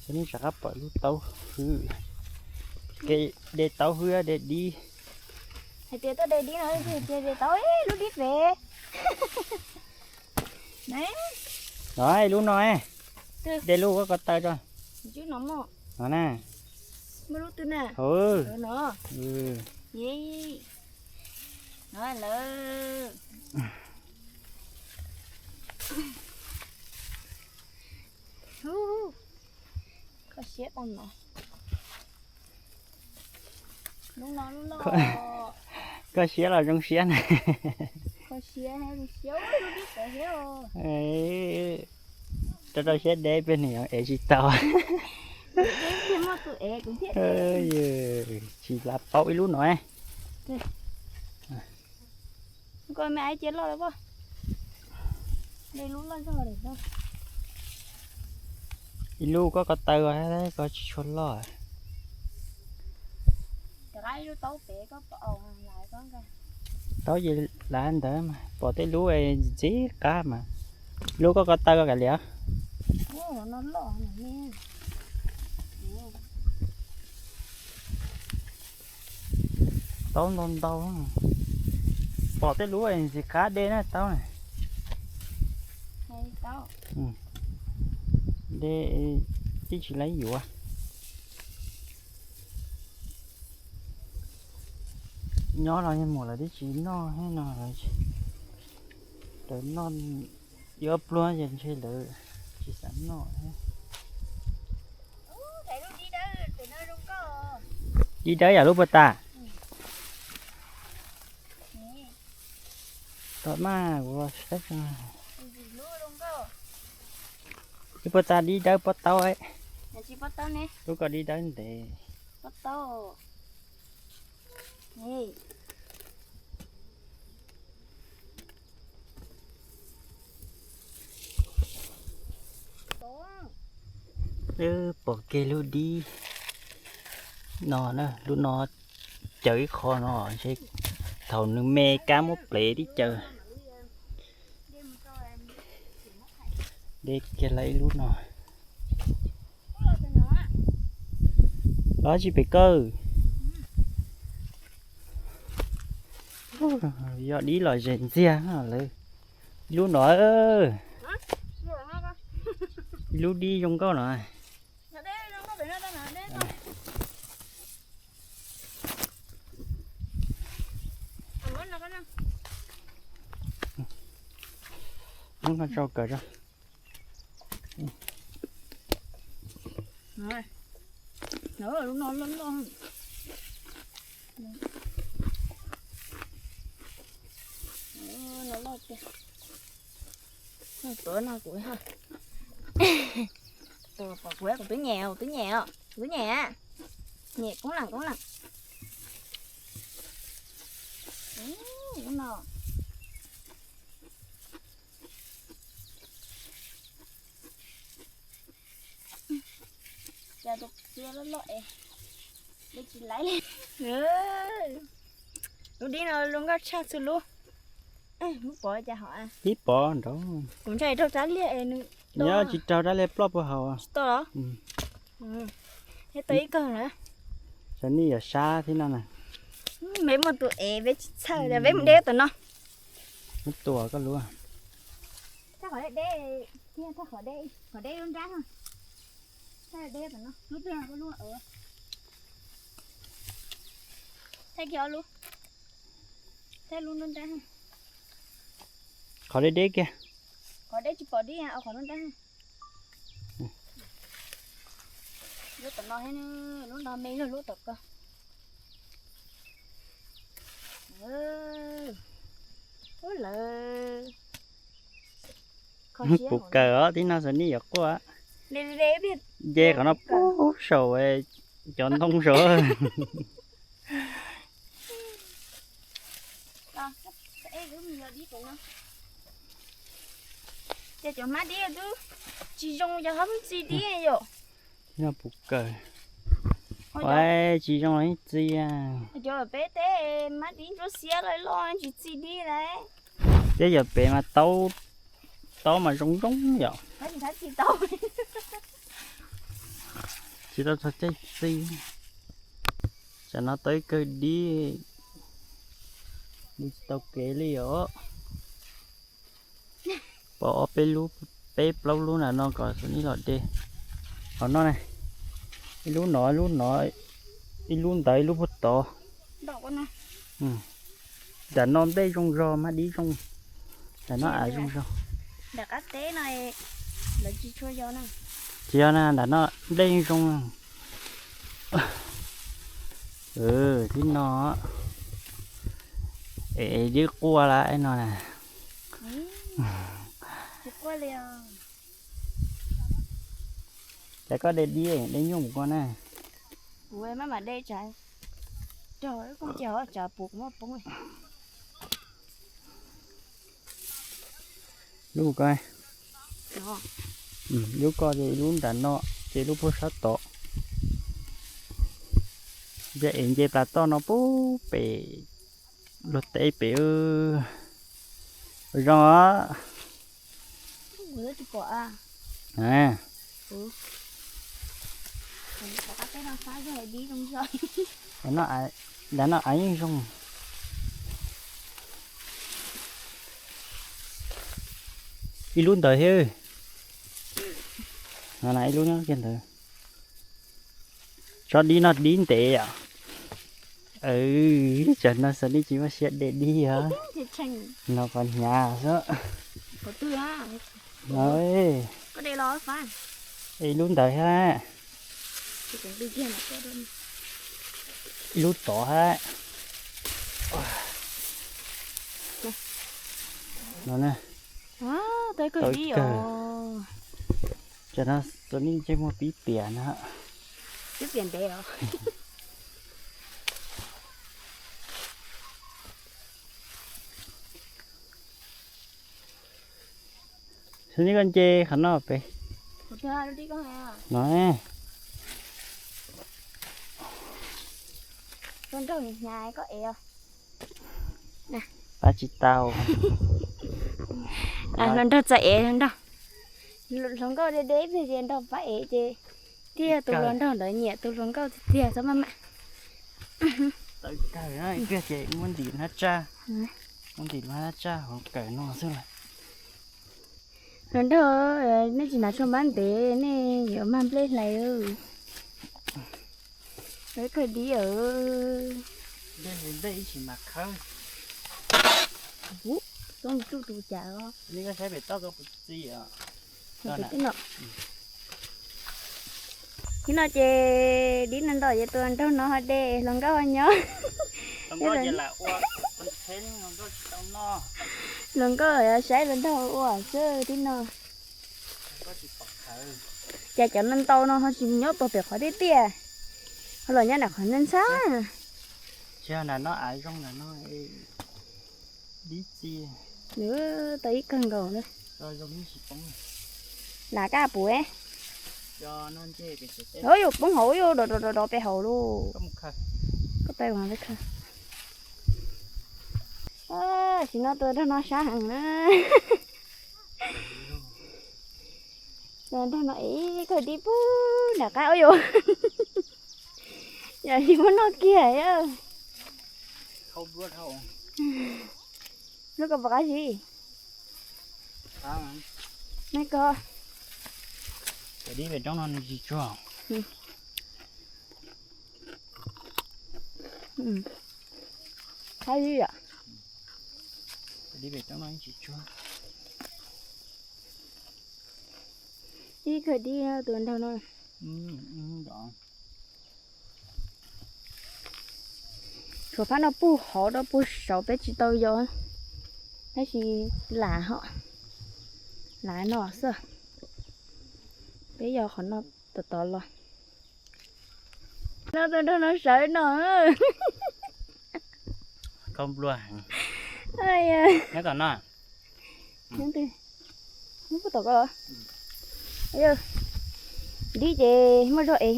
Nej rov qab pom lub taub hwb, kev de taub hwb de dib. Hais tias tuaj de dib no, hais tias de taub ib lub dib pem. No ib lub no, de lub koj ko taw tso. No na. Muaj lub twg na? No lawm. Koj siab tau no. Lub no lub loj. Koj siab los zoo siab na. Koj siab, zoo siab, lub dib pem thiab. Rau rau siab deb peb niam ev tsis tau. Kuv deb thiaj muaj tus ev kuv thiaj. Tsis lav paub ib lub no. Koj me ais cia loj lawm pob. Ib lub koj ko taw ko tsis tshua loj. Taub ces lav ntawd mas pom tej lub ntxim qab mas. Lub koj ko taw ko kav liam. Taub ntau ntau. Pom tej lub ntxim qab de na taub na. De tib tsis laib yuav. Nyob los yog mus lawv twb tsis noj thiab no, lawv noj yuav pluag ces ntshe lawv tsis xav noj thiab. Dib dawb yam lub puag ta. Tom maj kuv saib. Lub puag ta dib dawb pob taub. Lub ko dib dawb ntev. Pom kiag lub dib no na, lub no caws ib qho no, ntshe thaum nws me kab muab plev tib caws. De kiag lawm ib lub no. Los tsis pem kawg. Yog dib los zem ntxiag lawm. Ib lub no, ib lub dib zoo nkauj no. Muab no tso kawm tso. Lub no loj loj. No loj tiag. Tuav no kuv, pom kuv, kuv twb nyem, kuv twb nyem os, kuv twb nyem. Nyem koob leem koob leem. Lub no. Cas tus txiv loj loj es de tsis laib li. Lub dib no zoo nkauj tshaj txhua lub. Muab pov cas hov? Ib pov nraud. Kuv ntshai raug rab liag es nws, nyob tsis raug rab liag ploj puag hauv. Tsis tau los? Thiab tau ib kawg na. Xav nej yuav sab thiab no na. Peb muaj tus ev peb tsis txhawj li, peb mus de tom no. Muab tua koj lub. Thaj qhov deb, thaj qhov deb, qhov deb lub nrab. Thaj deb tom no, lub twg koj lub? Thaj kiag ob lub. Thaj lub nrab nrab. Qhov deb deb kiag. Qhov deb tsis pom dib, qhov nrab nrab. Lub tom no, lub no me lub tom ko. Lawm. Puv kawg os, tib no xav nej yuav quaj. Nce qhov no puag saum cov ntoo saud. Ces cov hmab dib twb tsis zoo, cov hmab txi dib yom. Yog puv kawg. Ua tsis zoo los yeej txi. Cov peb teb hmab dib ntsuab xiab loj loj tsis txi dib lauj. Thiab yog peb mas taub, taub mas zoo zoo yom. Tsis txi taub. Tsis tau txog caij txi, tsam no tau ib kawg dib, dib tsis tau kev li os. Pom ob peb lub, peb plaub lub na no kom xub nij los de. Hauv no na, ib lub no, ib lub no, ib lub ntawd ib lub puag tod. Nram no nplej zoo zog mas dib zoo. Nram no av zoo zog. Tsis yog na, nram no nplej zoo. Tib no, es dib quaj lawm no na. Cas koj de dib, de nyuj mus ko na. Lub ko, lub ko ces ib lub nram no, ces ib lub puag sab tod. Nce es nce plas toj no pub pem luag teb pem. Zoo os. Nram no av yeej zoo. Ib lub ntawd thiab. No na ib lub nyob kiag ntawd. Tsob dib no dib ntev yom. Tsam no xws li tsis muaj siab de dib os. No qhov hnyav xwb. Ib lub ntawd thiab. Ib lub tod thiab. No na. Tau ib kawg. Tsam no xws li ntsej muag pib piam na. Xws li koj nce qhov no pem. No. Pab tsis tau. Hluas nraug txawj ev hluas nraug. Hluas nkauj deb deb pliag ces nraug pab ev ces thiaj tus hluas nraug ntawd nyiam tus hluas nkauj tiag tiag txhob maj mam. Tawv kawg, ib pliag ces muab ntim hnab tsaj, muab ntim hnab tsaj hauv kawm no xwb lawm. Hluas nraug, nej tsis hnav tsho npab ntev nej yuav mag nplej hlais. Tawv kawg dib. Txob tsuj tus cas os. Tib no ces dib no nto ces tus hluas nraug no ho de hluas nkauj ho nyob. Hluas nkauj saib hluas nraug ua xwb tib no. Cas cov no ntau no ho tsis nyob puag pem qhov tiaj tiaj, ho los nyob nram qhov ntxhab ntxhab. Tau ib kawg nkaus na. Nas kab puv. Yus poob hauv yus dov dov dov pem hauv lauj. Koj pab khaws. Tam sim no tus nraug no sab heev na. Tus nraug no ib kawg dib pub nram qab ua yus. Yam li muab noj kiag. Lub ko pom qab zib. Me ko. Dib pem roob no nws tsis tsuag. Qab zib yom. Dib pem roob no tsis tsuag. Ib kawg dib tus nraug no. Tshuav phab no puag hauv rau puag saud peb tsis tau yos, tab sis lam ho, lam no xwb. Peb yos qhov no tom tod los. No tus nraug no sawv no. Nyob tom no. Dib ces muaj zog ev.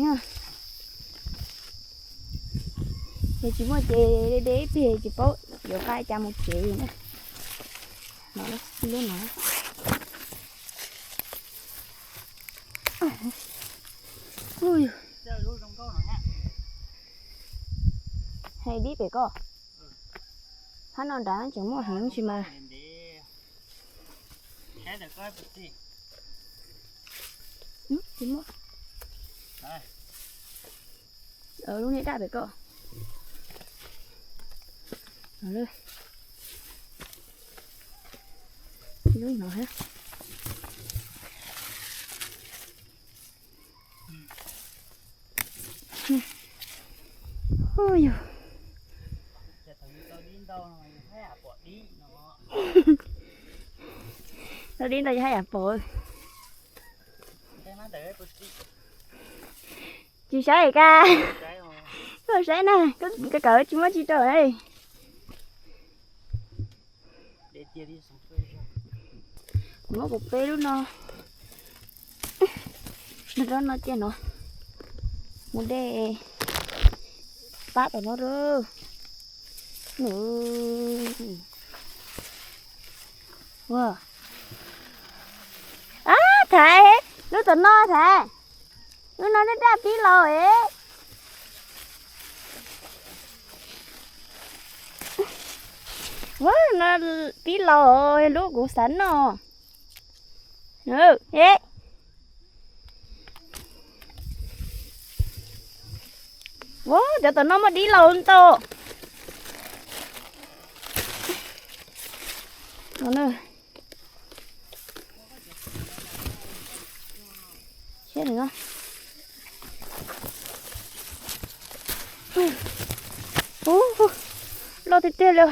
Yog tsis muaj ces de ib pliag tsis paub yuav nqa cas mus tsev na. Lub no. Hais dib pem koj. Phab no nrad tseem muaj heev tsis mas. Tsis muaj. Lub niag daj pem koj. Lub no. Tau dib ntau haj yam pom. Tsis saib ka. Koj saib na, koj kawm tsis muab tsis rau. Kuv muab kuv peb lub no. Nrog no cia no. Mus de pab tom no rau. Ab, Thaiv, lub tom no Thaiv. Lub no daj daj pib laus es. Ua no pib laus lub kuv xav noj. Ua cov tom no muaj dib laus ntau. Ub, loj tiag tiag li.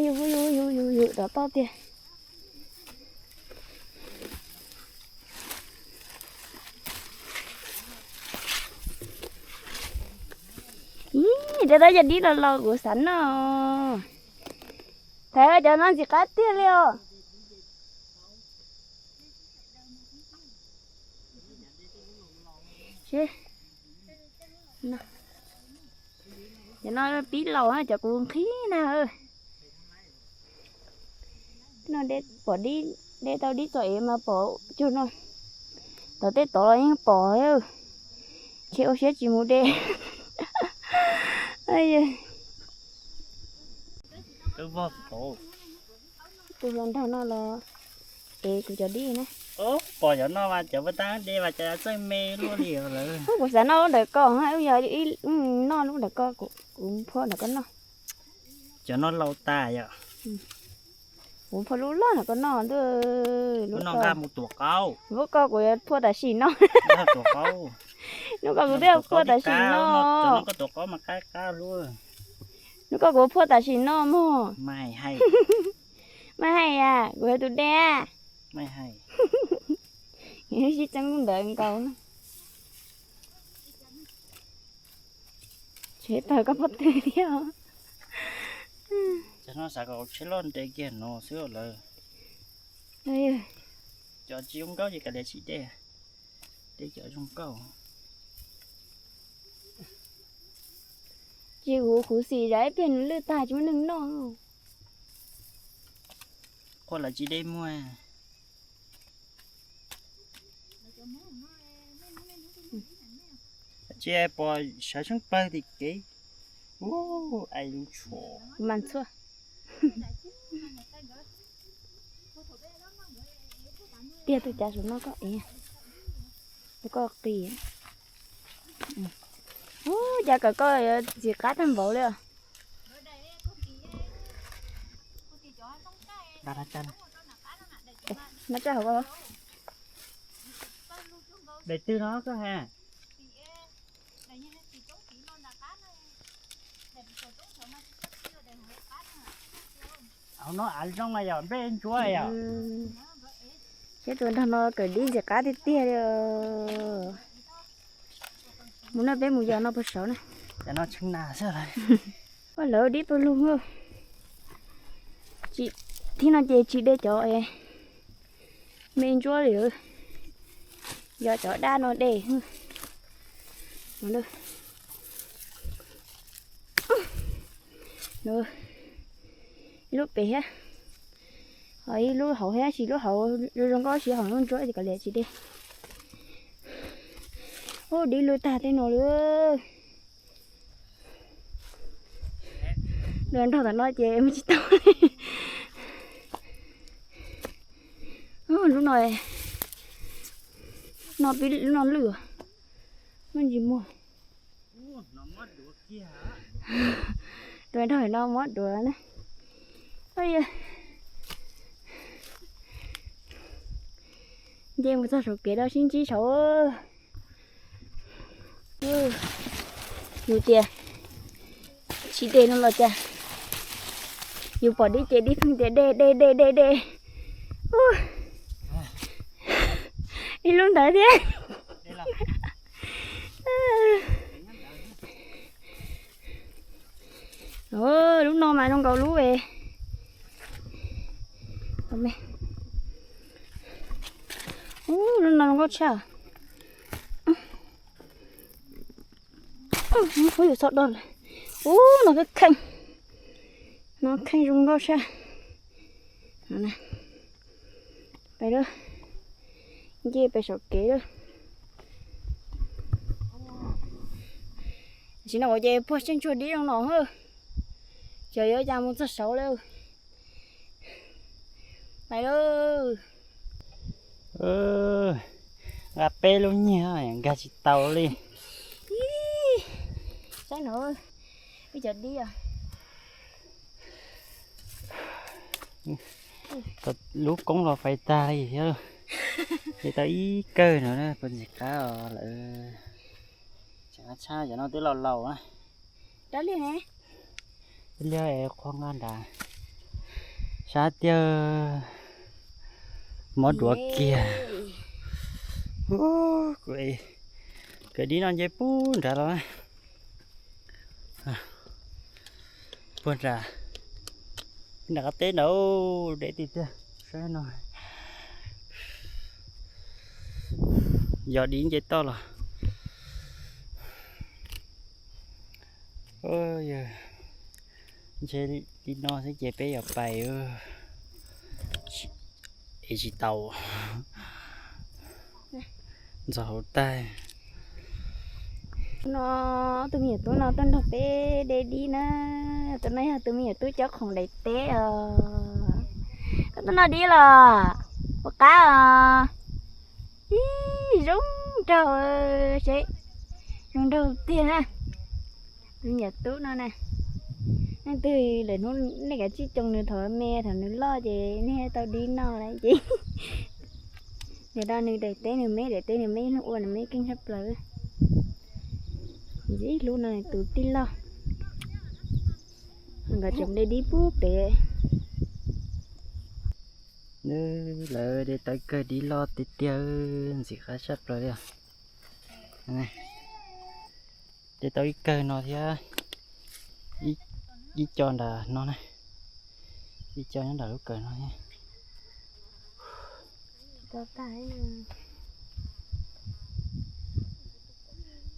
Yus yus yus yus rov toj tiag. Ib, rau tab yog dib los los kuv xav noj. Thaiv, cov no ntxim qab tiag li os. Cov no pib laus na, cov kuv nqhis na. No pom dib, de tau dib txog ev mas pom cuag no. Tov tej tod los yeej pom. Ntshe ua siab tsis mus de. Tus hluas nraug no los ev kuv cov dib na. Pom cov no mas cov puag ta de mas cov txawj me luaj li lawm. Kuv xav noj lub ntawm ko, yog noj lub ntawm ko, kuv phua ntawm ko noj. Cov no laus tas yom. Kuv phua lub loj ntawm ko noj ntuj. Lub no nqa mus tuav qaub. Lub ko kuv yuav phua tam sim no. Lub ko kuv twb phua tam sim no. Cov no koj tuav qaub mas qab qab lub. Lub ko kuv phua tam sim no mog. Mas hais, mas hais, kuv yog tus de. Mas hais, sib txeeb lub ntawd nkaus. Tsev tawg koj pob tw thiab. Cov no xav kom tsheb loj nres kiag no xwb lawm. Cov tsis zoo nkauj ces kav liam tsis de, de cov zoo nkauj. Tsis huv khuv xim zam ib pliag nws lwj tag tsis muaj neeg noj. Qhuav lawv tsis de muag. Tsis pom sawv tseeb plawg tim kev. Ub, ais lub tshuam. Mas ntxhua. Tiag, tus cav saum no koj ev, koj qis. Ub, cas kawm koj yuav ntxim qab tag npaum li os. No tsa hauv ko. Daim twg no koj ha? Hauv no av zoo yom, nplej ntsuab yom. Siab tus nraug no kawm dib ntxim qab tiag tiag li. Mus no peb mus yos no puag saud na. Ua lawv dib puag lug. Tsis, thib no ces tsis de cov me ntsuab li, yog cov daj no de. Ub, ub, Ib lub pem thiab, ho ib lub hauv thiab, sis lub hauv zoo zoo nkauj, sis hauv lub ntsuab ces kav liam tsis de. Ub, dib lwj tag tej no li. Dua nrog tom no ces mus tsis tau li. Lub no, no pib lub no lwj, muaj ntsis muag. Dua nrog no mob duav na. Nce mus txog saum kev rau sib ntsib saud. Yus tias tsis de no los cas, yus pom dib ces dib pheej tias de de de de de. Ib lub ntawd thiab. Lub no mas zoo nkaus lub e. Ub, lub no zoo nkauj tshaj. Ub, yus txhob do lawm. Ub, no kheej kheej, no kheej zoo nkauj tshaj. Pais lawm, nce pais saum kev lawm. Tam sim no ces puag tseej tsuag dib zoo no, xyov yuav cas mus txog saud lawm. Pais lawm. Nqa peb lub nyiag nkag tsis tau li. Saib no, ib cov dib os. Lub koob los fais tag li thiab. De tau ib kawg no na, puas ntxim qab os lawm. Tseem qab tshaj, cov no twb laus laus na. Rab liag ne? Liag es qhuav nqa nrad. Sab tiag, mob duav kiag. Kuv kawm dib no nce puag nrad los. Puag nrad, nram qab teb nrad, de tiag tiag. Saib no, yog dib nce toj los. Yog ntshe li no xwb ces peb yuav pais es tsis tau. Ntxog hauv tag. No, tus me nyuam tub no tuaj nrog peb de dib na. Tus no yog tus me nyuam tub cob khoom daim teb os. Koj tuaj noj dib los? Puas qab os? Ib, zoo nraug, seb, zoo nraug tiag na. Tus me nyuam tub no na, leej twg lawm hnub nej kav tsij coo nws thaum me, thaum nws loj ces nej tau dib noj lawm ces. Nim no nws daim teb nws me, daim teb nws me, nws ua nws me keej tshaj plaws. Ntxim hlub no tus tij laug, nkawd tseem de dib pub pem. Lawv de tau ib kawg dib loj tiag tiag, ntxim qab tshaj plaws li. De tau ib kawg no thiab, ib co nram no na, ib co nyob nram lub kawm no thiab.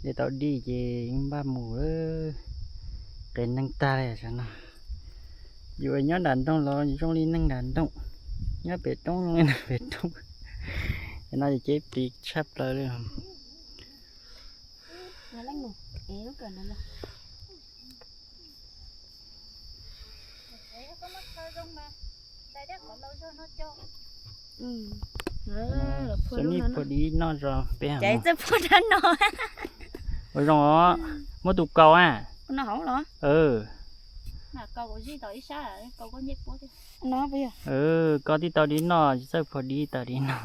De tau dib ces yeej npaj mus lawm, qias neeg tag li no. Yus nyob nram nroog los zoo li neeg nram nroog, nyob pem roob zoo li neeg pem roob. No ces ceb plig tshaj plaws li. Xws li phuaj dib noj zog peb, txawj phuaj dab no. Ua zoo os, muab tus kaus a. Koj tij tau dib noj, tsis txawj phuaj dib tau dib noj.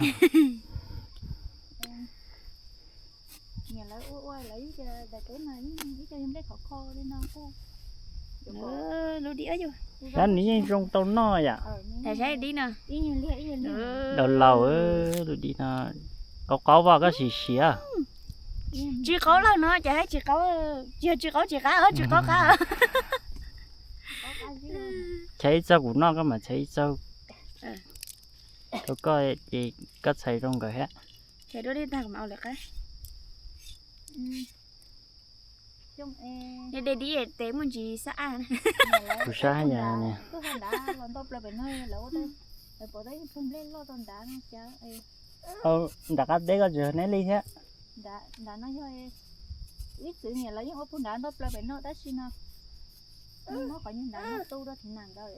Lub dib, sab nws yeej zoo tau noj yom. Laus laus, lub dib no qauv qauv os, koj sim siav. Tsis qauv lawm no ces tsis qauv, tsis yog tsis qauv tsis qab, tsis qauv qab. Tshaib ib txog kuv noj koj mam tshaib ib txog. Rau koj ces koj txhais zoo nkawd thiab. Txhais dua li tag kuv mam ua lawm qab. Neb de dib tes muaj ntsis xab ab. Kuv sab yas ne. Nram qab teb koj tsis neb li thiab. Ib txwv niam lawv yeej ua puag nrad ntau plaws pem no tab sis no muab qhov nyuag nrad no tu rau thiv nag nkawd.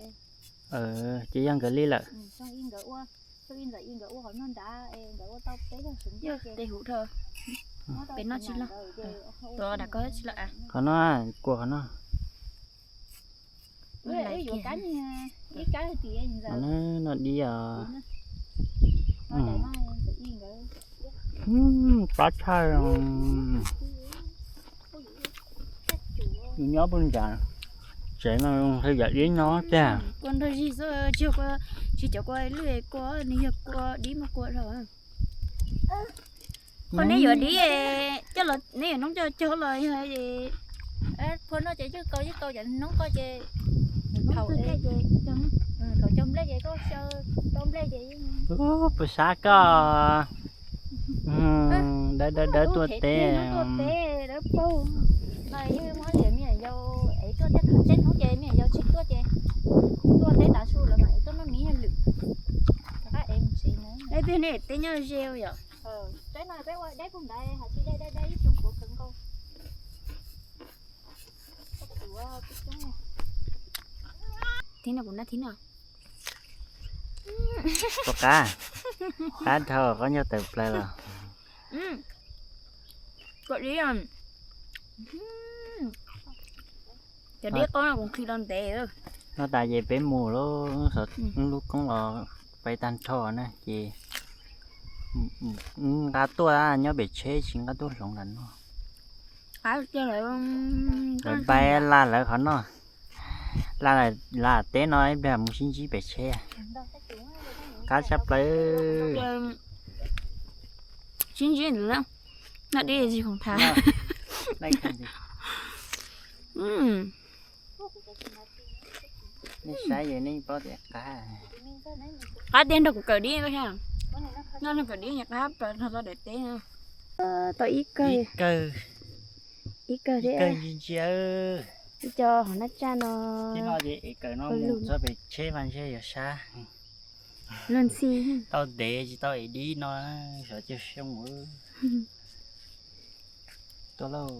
Ces yog nkawd li lawm. Nkawd ua, nkawd ua qhov nyuag nrad es nkawd ua tau peb yog sum ntej ces tes huv rau pem no tsis los. Tus dam koj tsis los. Qhov no, kua qhov no. Wb yuav kab niag, ib kab tim no dib os. Qab tshaj. Yus nyob puag nrad tsev no yam dib no tiag. Kua nrog zig xwb, tsis yog kua, tsis cov kua lwj kua, nws yog kua dib muaj kua rau. Qhov neb yuav dib coj los, neb yuav noob coj cog los yog phua no ces yeej kau yeej kau cov noob koj ces thaum, thaum cog nplej ces koj xyaw tau nplej ces yeej. Puas sab koj. Dawb dawb dawb tuaj teb. Tuaj teb dawb paug. No yeej muab tias me nyuam yaus es tuaj teb thaum tseb hnub ces me nyuam yaus tsis tuaj ces tuaj teb tav su lawm mas es tuaj noj miv yog lwm. Rov qab es mus tsev na. Peb neb teb nyob ze yom. Peb no peb ua deb puag ntawd hais tsis deb deb deb ib xyoo puav kawg nkaus. Thib no kuv nab thib no. Puas qab? Qab dhau qab nyuag tawm plaws los. Cov dib qaub no kuv nqhis los ntev. No tas ces peb mus lub, lub koob los peb tag nrho na ces nqa tuaj nyob pem tsheb tsis nqa tuaj hloov nram no. Lawv npaj la lawv qhov noj, la teb no ib pliag mus sib ntsib pem tsheb. Qab tshaj plaws. Sib ntsib ntawd na, noj dib tsis khoom thav. Nej saib ces nej paub tias qab. Qab tiag nrog kuv kawm dib, noj nrog kawm dib qab plaws nrog tau daim teb. Tau ib kawg, ib kawg thiab. Ib co hauv nab tsaj no. Tib no ces es kawm no mus txog pem tsheb mas ntshe yuav sab. Luag ntxhi. Tau ntev tsis tau es dib no, xyov caug xyoo. Tuaj lauj.